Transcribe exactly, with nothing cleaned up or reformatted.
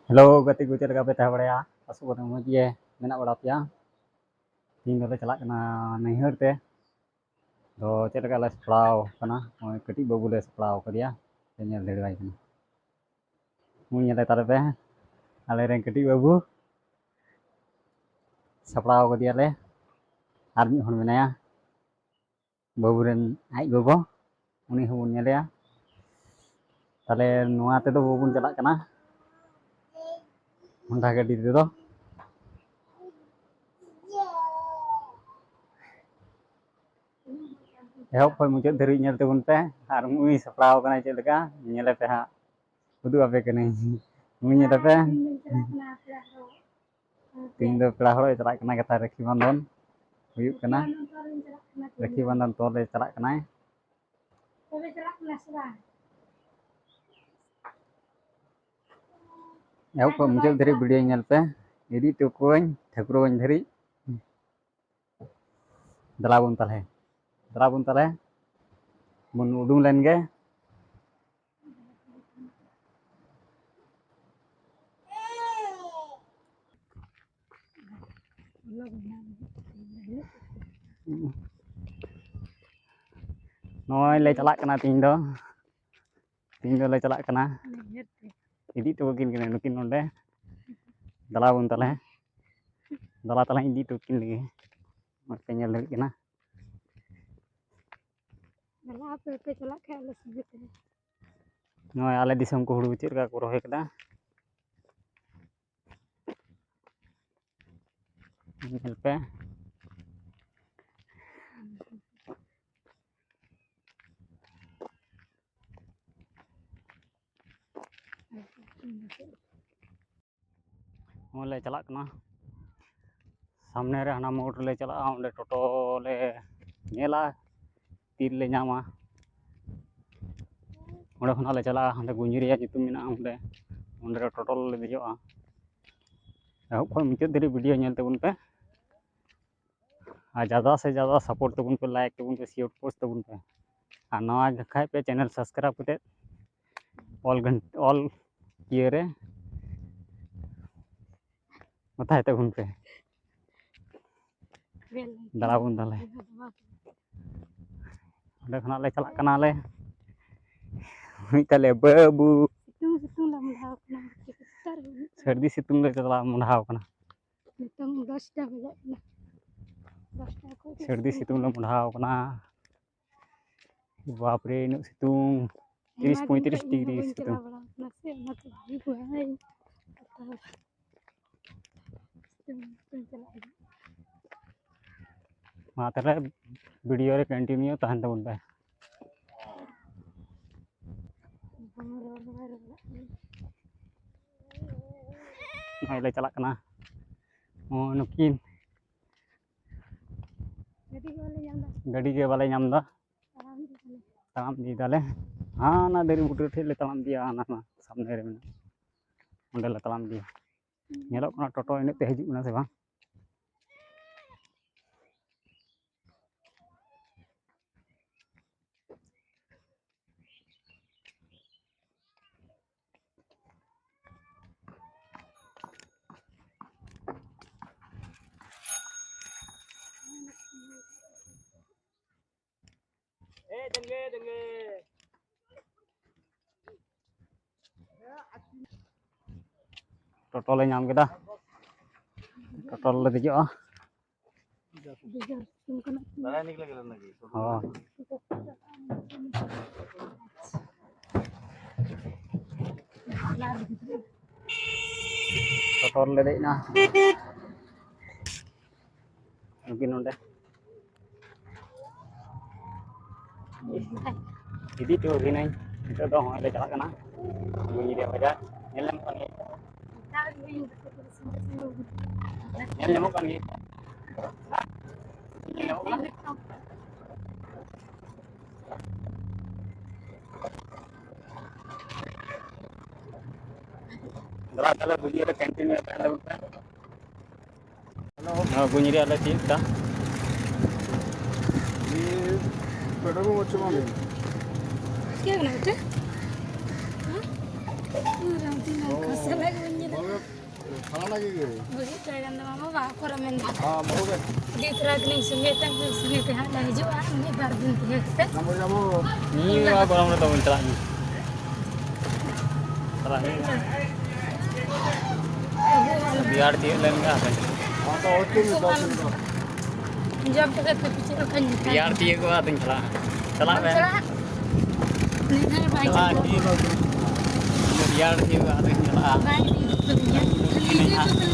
Hello ᱜᱟᱛᱮ ᱠᱚ, ᱪᱮᱫ ᱞᱮᱠᱟ ᱯᱮ ᱛᱟᱦᱮᱸ ᱵᱟᱲᱟᱭᱟ? ᱟᱥᱚᱜ ᱠᱟᱱᱟ ᱢᱚᱡᱽ ᱜᱮ ᱢᱮᱱᱟᱜ ᱵᱟᱲᱟ ᱯᱮᱭᱟ᱾ ᱛᱮᱦᱮᱧ ᱫᱚᱞᱮ ᱪᱟᱞᱟᱜ ᱠᱟᱱᱟ ᱱᱟᱹᱭᱦᱟᱹᱨ ᱛᱮ᱾ ᱫᱚ ᱪᱮᱫ ᱞᱮᱠᱟ ᱞᱮ ᱥᱟᱯᱲᱟᱣ ᱠᱟᱱᱟ, ᱱᱚᱜᱼᱚᱭ ᱠᱟᱹᱴᱤᱡ ᱵᱟᱹᱵᱩ ᱞᱮ ᱥᱟᱯᱲᱟᱣ ᱠᱟᱫᱮᱭᱟ, ᱯᱮ ᱧᱮᱞ ᱫᱟᱲᱮᱣᱟᱭ ᱠᱟᱱᱟ᱾ ᱩᱱᱤ ᱧᱮᱞᱮ ᱛᱟᱞᱮ ᱯᱮ, ᱟᱞᱮ ᱨᱮᱱ ᱠᱟᱹᱴᱤᱡ ᱵᱟᱹᱵᱩ ᱥᱟᱯᱲᱟᱣ ᱠᱟᱫᱮᱭᱟᱞᱮ ᱟᱨ ᱢᱤᱫ ᱦᱚᱲ ᱢᱮᱱᱟᱭᱟ᱾ ᱵᱟᱹᱵᱩ ᱨᱮᱱ ᱟᱡ ᱜᱚᱜᱚ, ᱩᱱᱤ ᱦᱚᱸᱵᱚᱱ ᱧᱮᱞᱮᱭᱟ᱾ ᱛᱟᱦᱞᱮ ᱱᱚᱣᱟ ᱛᱮᱫᱚ ᱵᱟᱵᱚᱱ ᱪᱟᱞᱟᱜ ᱠᱟᱱᱟ ᱦᱚᱱᱰᱟ ᱜᱟᱹᱰᱤ ᱛᱮᱫᱚ᱾ ᱮᱦᱚᱵ ᱠᱷᱚᱱ ᱢᱩᱪᱟᱹᱫ ᱫᱷᱟᱹᱨᱤᱡ ᱧᱮᱞ ᱛᱟᱵᱚᱱ ᱯᱮ, ᱟᱨ ᱱᱩᱭ ᱥᱟᱯᱲᱟᱣ ᱠᱟᱱᱟᱭ ᱪᱮᱫ ᱞᱮᱠᱟ, ᱧᱮᱞᱮ ᱯᱮ ᱦᱟᱸᱜ, ᱩᱫᱩᱜ ᱟᱯᱮ ᱠᱟᱹᱱᱟᱹᱧ᱾ ᱱᱩᱭ ᱧᱮᱞᱮ ᱯᱮ, ᱛᱮᱦᱮᱧ ᱫᱚ ᱯᱮᱲᱟ ᱦᱚᱲᱚᱜ ᱮ ᱪᱟᱞᱟᱜ ᱠᱟᱱᱟ ᱠᱟᱛᱷᱟ, ᱨᱟᱹᱠᱷᱤ ᱵᱟᱸᱫᱷᱚᱱ ᱦᱩᱭᱩᱜ ᱠᱟᱱᱟ᱾ ᱨᱟᱹᱠᱷᱤ ᱵᱟᱸᱫᱷᱚᱱ ᱛᱚᱞ ᱮ ᱪᱟᱞᱟᱜ ᱠᱟᱱᱟᱭ᱾ ᱮᱦᱚᱵ ᱠᱷᱚᱱ ᱢᱩᱪᱟᱹᱫ ᱫᱷᱟᱹᱨᱤᱡ ᱵᱷᱤᱰᱤᱭᱳ ᱧᱮᱞ ᱯᱮ, ᱤᱫᱤ ᱦᱚᱴᱚ ᱠᱚᱣᱟᱹᱧ ᱴᱷᱟᱹᱠᱨᱟᱹᱣᱟᱹᱧ ᱫᱷᱟᱹᱨᱤᱡ᱾ ᱫᱮᱞᱟ ᱵᱚᱱ ᱛᱟᱞᱦᱮ, ᱫᱮᱞᱟ ᱵᱚᱱ ᱛᱟᱞᱦᱮ, ᱵᱚᱱ ᱩᱰᱩᱝ ᱞᱮᱱ ᱜᱮ᱾ ᱱᱚᱜᱼᱚᱭ ᱞᱮ ᱪᱟᱞᱟᱜ ᱠᱟᱱᱟ ᱛᱤᱦᱤᱧ ᱫᱚ, ᱛᱤᱦᱤᱧ ᱫᱚᱞᱮ ᱪᱟᱞᱟᱜ ᱠᱟᱱᱟ᱾ ᱤᱫᱤ ᱦᱚᱴᱚ ᱠᱟᱹᱠᱤᱱ ᱠᱟᱹᱱᱟᱹᱧ ᱱᱩᱠᱤᱱ ᱱᱚᱰᱮ᱾ ᱫᱮᱞᱟ ᱵᱚᱱ ᱛᱟᱞᱦᱮ, ᱫᱮᱞᱟ ᱛᱟᱞᱦᱮ ᱤᱫᱤ ᱦᱚᱴᱚ ᱠᱟᱹᱠᱤᱱ ᱞᱮᱜᱮ᱾ ᱢᱚᱡᱽ ᱯᱮ ᱧᱮᱞ ᱫᱟᱲᱮᱭᱟᱜ ᱠᱟᱱᱟ᱾ ᱫᱮᱞᱟ ᱟᱯᱮ ᱯᱮ ᱪᱟᱞᱟᱜ ᱠᱷᱟᱡ ᱟᱞᱮ ᱥᱚᱸᱜᱮ ᱛᱮ᱾ ᱱᱚᱜᱼᱚᱭ ᱟᱞᱮ ᱫᱤᱥᱚᱢ ᱠᱚ ᱦᱩᱲᱩ ᱪᱮᱫ ᱞᱮᱠᱟ ᱠᱚ ᱨᱚᱦᱚᱭ ᱠᱟᱫᱟ, ᱧᱮᱞ ᱯᱮ᱾ ᱱᱚᱜᱼᱚᱭ ᱞᱮ ᱪᱟᱞᱟᱜ ᱠᱟᱱᱟ, ᱥᱟᱢᱱᱮ ᱨᱮ ᱦᱟᱱᱟ ᱢᱳᱲ ᱨᱮᱞᱮ ᱪᱟᱞᱟᱜᱼᱟ, ᱚᱸᱰᱮ ᱴᱳᱴᱳ ᱞᱮ ᱧᱮᱞᱟ, ᱛᱤ ᱨᱮᱞᱮ ᱧᱟᱢᱟ᱾ ᱚᱸᱰᱮ ᱠᱷᱚᱱᱟᱜ ᱞᱮ ᱪᱟᱞᱟᱜᱼᱟ, ᱦᱟᱸᱰᱮ ᱜᱩᱸᱡᱩᱨᱤᱭᱟ ᱧᱩᱛᱩᱢ ᱢᱮᱱᱟᱜᱼᱟ, ᱚᱸᱰᱮ, ᱚᱸᱰᱮ ᱨᱮ ᱴᱳᱴᱳ ᱞᱮ ᱫᱮᱡᱚᱜᱼᱟ᱾ ᱮᱦᱚᱵ ᱠᱷᱚᱱ ᱢᱩᱪᱟᱹᱫ ᱫᱷᱟᱹᱨᱤᱡ ᱵᱷᱤᱰᱤᱭᱳ ᱧᱮᱞ ᱛᱟᱵᱚᱱ ᱯᱮ᱾ ᱟᱨ ᱡᱟᱫᱟ ᱥᱮ ᱡᱟᱫᱟ ᱥᱟᱯᱳᱨᱴ ᱛᱟᱵᱚᱱ ᱯᱮ, ᱞᱟᱭᱤᱠ ᱛᱟᱵᱚᱱ ᱯᱮ, ᱥᱮᱭᱟᱨ ᱯᱳᱥᱴ ᱛᱟᱵᱚᱱ ᱯᱮ᱾ ᱟᱨ ᱱᱟᱣᱟ ᱜᱮ ᱠᱷᱟᱡ ᱯᱮ ᱪᱮᱱᱮᱞ ᱥᱟᱵᱥᱠᱨᱟᱭᱤᱵᱽ ᱠᱟᱛᱮᱫ ᱚᱞ ᱜᱷᱟᱱ-, ᱚᱞ ᱤᱭᱟᱹ ᱨᱮ ᱢᱟᱛᱷᱟᱭ ᱛᱟᱵᱚᱱ ᱯᱮ᱾ ᱵᱮᱞ᱾ ᱫᱟᱬᱟ ᱵᱚᱱ ᱛᱟᱦᱞᱮ᱾ ᱚᱸᱰᱮ ᱠᱷᱚᱱᱟᱜ ᱞᱮ ᱪᱟᱞᱟᱜ ᱠᱟᱱᱟᱞᱮ᱾ ᱦᱩᱭᱩᱜ ᱛᱟᱞᱮᱭᱟ ᱵᱟᱹᱵᱩ᱾ ᱥᱤᱛᱩᱝ ᱥᱤᱛᱩᱝ ᱞᱮ ᱢᱚᱸᱰᱷᱟᱣ ᱠᱟᱱᱟ᱾ ᱥᱟᱹᱨᱫᱤ ᱥᱤᱛᱩᱝ ᱞᱮ ᱪᱟᱞᱟᱣ ᱢᱚᱸᱰᱷᱟᱣ ᱠᱟᱱᱟ᱾ ᱱᱤᱛᱚᱝ ᱫᱚᱥᱴᱟ ᱵᱟᱡᱟᱜ ᱠᱟᱱᱟ᱾ ᱫᱚᱥᱴᱟ ᱠᱷᱚᱱ ᱥᱟᱹᱨᱫᱤ ᱥᱤᱛᱩᱝ ᱞᱮ ᱢᱚᱸᱰᱷᱟᱣ ᱠᱟᱱᱟ᱾ ᱵᱟᱯᱨᱮ, ᱩᱱᱟᱹᱜ ᱥᱤᱛᱩᱝ, ᱛᱤᱨᱤᱥ ᱟᱭᱢᱟ ᱫᱤᱱ ᱯᱚᱸᱭᱛᱨᱤᱥ ᱠᱷᱚᱱ ᱤᱧ ᱦᱚᱸ ᱰᱤᱜᱽᱨᱤ ᱵᱟᱹᱧ ᱥᱤᱛᱩᱝ᱾ ᱪᱟᱞᱟᱣ ᱵᱟᱲᱟ ᱟᱠᱟᱱᱟ ᱥᱮ, ᱚᱱᱟᱛᱮ ᱵᱷᱟᱹᱜᱤ ᱵᱟᱭ ᱠᱟᱛᱷᱟ᱾ ᱥᱤᱛᱩᱝ, ᱥᱤᱛᱩᱝ ᱪᱟᱞᱟᱜ ᱦᱤᱡᱩᱜ᱾ ᱢᱟ ᱛᱟᱦᱞᱮ video ᱨᱮ continue ᱛᱟᱦᱮᱱ ᱛᱟᱵᱚᱱ ᱯᱮ᱾ ᱵᱟᱝ ᱨᱚᱲ ᱦᱚᱸ ᱵᱟᱭ ᱨᱚᱲ ᱫᱟᱲᱮᱭᱟᱜ ᱠᱟᱱᱟ᱾ ᱱᱚᱜᱼᱚᱭ ᱞᱮ ᱪᱟᱞᱟᱜ ᱠᱟᱱᱟ᱾ ᱱᱚᱜᱼᱚᱭ ᱱᱩᱠᱤᱱ ᱜᱟᱹᱰᱤ ᱜᱮ ᱵᱟᱞᱮ ᱧᱟᱢ ᱮᱫᱟ᱾ ᱜᱟᱹᱰᱤ ᱜᱮ ᱵᱟᱞᱮ ᱧᱟᱢ ᱮᱫᱟ᱾ ᱛᱟᱲᱟᱢ ᱤᱫᱤ ᱫᱟᱞᱮ᱾ ᱛᱟᱲᱟᱢ ᱤᱫᱤᱭ ᱫᱟᱞᱮ᱾ ᱦᱟᱱᱟ ᱫᱟᱨᱮ ᱵᱩᱴᱟᱹ ᱴᱷᱮᱡ ᱞᱮ ᱛᱟᱲᱟᱢ ᱤᱫᱤᱭᱟ, ᱦᱟᱱᱟ ᱥᱟᱢᱱᱮ ᱨᱮ ᱢᱮᱱᱟᱜᱼᱟ, ᱚᱸᱰᱮ ᱞᱮ ᱛᱟᱲᱟᱢ ᱤᱫᱤᱭᱟ᱾ ᱧᱮᱞᱚᱜ ᱠᱟᱱᱟ ᱴᱳᱴᱳ ᱮᱱᱮᱡ ᱛᱮ ᱦᱤᱡᱩᱜ ᱠᱟᱱᱟ ᱥᱮ ᱵᱟᱝ᱾ ᱴᱳᱴᱳ ᱞᱮ ᱧᱟᱢ ᱠᱮᱫᱟ᱾ ᱴᱳᱴᱳ ᱨᱮᱞᱮ ᱫᱮᱡᱚᱜᱼᱟ᱾ ᱦᱳᱭ᱾ ᱴᱳᱴᱳ ᱨᱮᱞᱮ ᱫᱮᱡ ᱮᱱᱟ᱾ ᱱᱩᱠᱤᱱ ᱱᱚᱰᱮ ᱤᱫᱤ ᱦᱚᱴᱚ ᱟᱹᱵᱤᱱᱟᱹᱧ᱾ ᱱᱤᱛᱚᱜ ᱫᱚ ᱦᱚᱸᱜᱼᱚᱭ ᱞᱮ ᱪᱟᱞᱟᱜ ᱠᱟᱱᱟ ᱜᱩᱧᱡᱤᱨᱤᱭᱟ ᱵᱟᱡᱟᱨ᱾ ᱧᱮᱞ ᱧᱟᱢᱚᱜ ᱠᱟᱱ ᱜᱮᱭᱟ᱾ ᱧᱮᱞ ᱧᱟᱢᱚᱜ ᱠᱟᱱ ᱜᱮᱭᱟ᱾ ᱧᱮᱞ ᱧᱟᱢᱚᱜ ᱠᱟᱱᱟ᱾ ᱫᱮᱞᱟ ᱛᱟᱦᱞᱮ ᱵᱷᱤᱰᱤᱭᱳ ᱨᱮ ᱠᱚᱱᱴᱤᱱᱤᱭᱩ ᱛᱟᱦᱮᱱ ᱛᱟᱵᱚᱱ ᱯᱮ᱾ ᱦᱮᱞᱳ᱾ ᱱᱚᱣᱟ ᱜᱩᱧᱡᱤᱨᱤᱭᱟ ᱞᱮ ᱛᱤᱭᱳᱜ ᱠᱮᱫᱟ᱾ ᱪᱮᱫ ᱠᱟᱱᱟ ᱢᱤᱫᱴᱮᱱ? ᱦᱮᱸ? ᱩᱨ ᱟᱢ ᱛᱤᱧ ᱞᱟᱝ ᱠᱷᱟᱥᱟ ᱞᱟᱜ ᱵᱟᱹᱧ ᱧᱮᱞᱟ᱾ ᱵᱩᱡᱷᱟᱹᱣ ᱛᱟᱭ ᱠᱟᱱ ᱛᱟᱢᱟ ᱵᱟᱵᱟ, ᱚᱠᱚᱨᱮ ᱢᱮᱱ ᱫᱟ? ᱤᱫᱤ ᱛᱚᱨᱟ ᱠᱟᱹᱱᱟᱹᱧ ᱥᱚᱸᱜᱮ ᱛᱮ, ᱥᱚᱸᱜᱮ ᱛᱮ ᱦᱟᱸᱜ ᱞᱮ ᱦᱤᱡᱩᱜᱼᱟ, ᱢᱤᱫ ᱵᱟᱨ ᱫᱤᱱ ᱛᱮᱜᱮ ᱠᱟᱛᱮ᱾ ᱱᱤᱭᱟᱹ ᱜᱚᱨᱚᱢ ᱨᱮᱫᱚ ᱵᱟᱹᱧ ᱪᱟᱞᱟᱜ ᱜᱮᱭᱟ᱾ ᱪᱟᱞᱟᱜ ᱦᱩᱭᱩᱜᱼᱟ᱾ ᱨᱮᱭᱟᱲ ᱛᱤᱭᱳᱜ ᱞᱮᱱ ᱜᱮ ᱟᱨ ᱡᱚᱢ ᱠᱟᱛᱮ ᱯᱮ ᱪᱮᱫ ᱞᱮᱠᱟᱧ ᱢᱮᱛᱟᱭᱟ? ᱨᱮᱭᱟᱲ ᱛᱤᱭᱳᱜᱚᱜᱼᱟ ᱟᱫᱚᱧ ᱪᱟᱞᱟᱜᱼᱟ᱾ ᱪᱟᱞᱟᱜ ᱵᱟᱢ ᱢᱮ᱾ ᱪᱟᱞᱟᱜᱼᱟ? ᱱᱤᱭᱟᱹ ᱫᱷᱟᱣ ᱵᱟᱭ ᱪᱟᱞᱟᱜᱼᱟ ᱪᱟᱞᱟᱜᱼᱟ᱾ ᱠᱤ? ᱨᱮᱭᱟᱲ ᱛᱤᱭᱳᱜᱚᱜᱼᱟ ᱟᱫᱚᱧ ᱪᱟᱞᱟᱜᱼᱟ᱾ ᱵᱟᱭ ᱤᱫᱤ ᱠᱟᱫᱤᱧᱟ᱾ ᱤᱧ ᱦᱟᱸᱜ᱾